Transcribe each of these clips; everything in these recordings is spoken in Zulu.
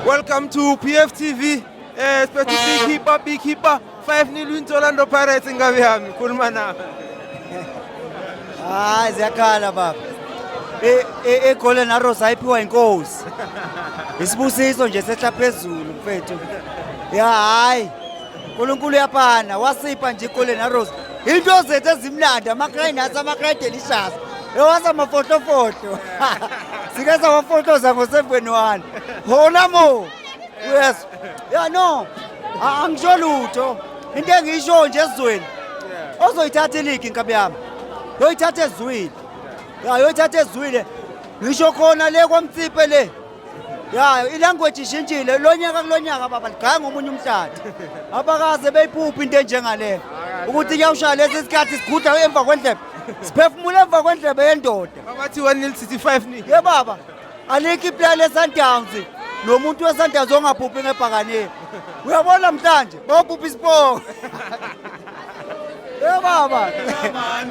Welcome to PFTV. Siphethe Beekeeper, Beekeeper 5-0 win to Orlando Pirates, ingabe yami khuluma nawe. Hayi, ziyakhala baba. EGolden Arrows ayiphiwa inkosi. Isibusiso nje sehla phezulu, mfethu. Ya, hayi. uNkulunkulu uyaphana, wasipha nje iGolden Arrows. Into zethu ezimnandi, ama-cry nuts, ama-cry delicious. Ewasa amafohlofohlo. Sike sawafohloza ngo-7-1. Hona mo. Yes. Ya, no. Angisho lutho. Into engiyisho nje ezweni. Ozoyithatha iligi, inkabi yami. Yoyithatha ezwile. Ya, yoyithatha ezwile. Ngisho khona le kwaMtsipe le. Ya, ilanguage ishintshile lo nyaka, kulonyaka baba ligaya ngomunye umhlathi. Abakaze beyiphupha into enjengale. Ukuthi kuyawushaya lesi sikhathi siguda emva kwendlebe. Siphefumula emva kwendlebe yendoda. Bathi 1-0 sithi 5-0. Ye baba, alikho iplayer le-Sundowns nomuntu we-Sundowns ongaphuphi ngebhakaneni. Uyabona namhlanje bayophupha isipoko. Ye baba,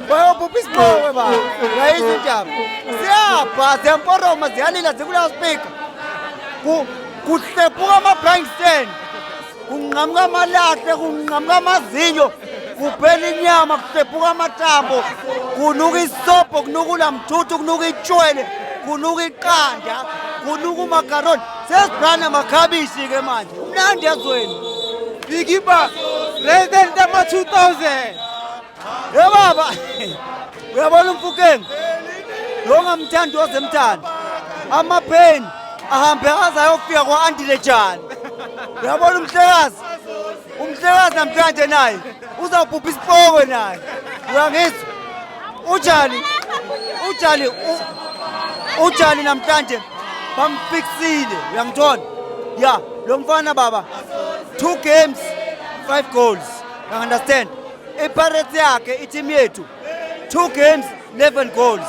bayophupha isipoko baba. Uyayizwa indaba. Siyabha, ziyamporoma, ziyalila zikula speaker. Kuhlephuka ama-blind stand. Kunqamuka amalahle, kunqamuka amazinyo, kuphela inyama, kuhlephuka amathambo, kunuka isobho, kunuka ulamthuthu, kunuka itshwele, kunuka iqanda, kunuka umakaroni. Sesibrana amakhabishi-ke manje. Umnandi ezweni. Beekeeper, President ama 2000. Ye baba, uyabona uMofokeng lo ngamthandi ozemthanda amapheni ahambe aze ayofika kwa-Andile Jali. Uyabona umhlekazi, umhlekazi namhlanje naye uzawubhubha isipoko naye, uyangizwa? Ujali, ujali, ujali namhlanje bamfixile, uyangithola? Ya, lo mfana baba, two games, five goals, you understand? IPirates yakhe, i-team yethu, two games, 11 goals.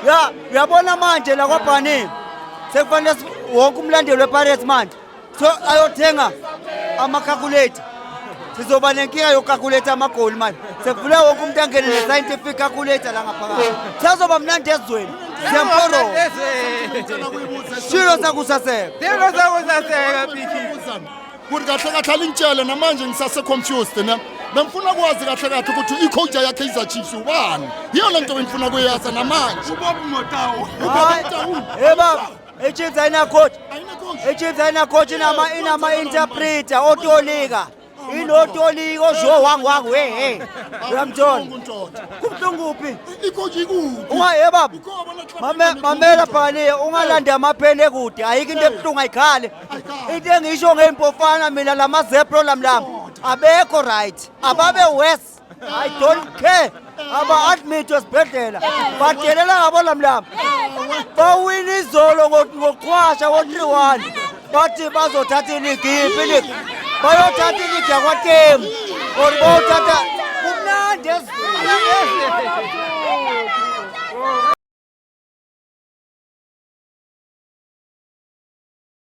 Ya, uyabona manje la kwaBhani sekufanele wonke umlandeli wePirates manje so ayothenga ama-calculator. Sizoba nenkinga yokucalculate amagoli manje. Sekuvula wonke umuntu angene ne-scientific calculator la ngaphakathi. Sazoba mnandi ezweni, siyamporoma. Shilo sakusaseka. Shilo sakusaseka, Beekeeper. Kuthi kahle kahle alingitshele, namanje ngisase-confused ne. Bengifuna kwazi kahle kahle ukuthi i-coach ya-Kaizer Chiefs ubani. Yiyo le nto bengifuna kuyaza namanje. UBob Motaung. Hey baba, i-Chiefs ayina-coach. Ayina-coach. I-Chiefs ayina-coach, inama-interpreter otolika. Inotolika osho wangu wangu hey hey. Uyamthola? Kubuhlungu kuphi? I-coach ikuphi? Unga, hey baba. Ikhona club. Mamela phakaniye, ungalandi amapheni ekude, ayikho into ebuhlungu, ayikhale. Ayikhale. Into engisho ngey'mpofana mina, lama-zebra lamlama abekho right, ababe worse, I don't care, aba-admit esibhedlela, badelela ngabo lamlama. Bawina izolo ngokuqhwasha ngo-3-1, bathi bazothatha iligi. Yiphi iligi? Bayothatha iligi yakwaTemu or bayothatha? Kumnandi ezweni.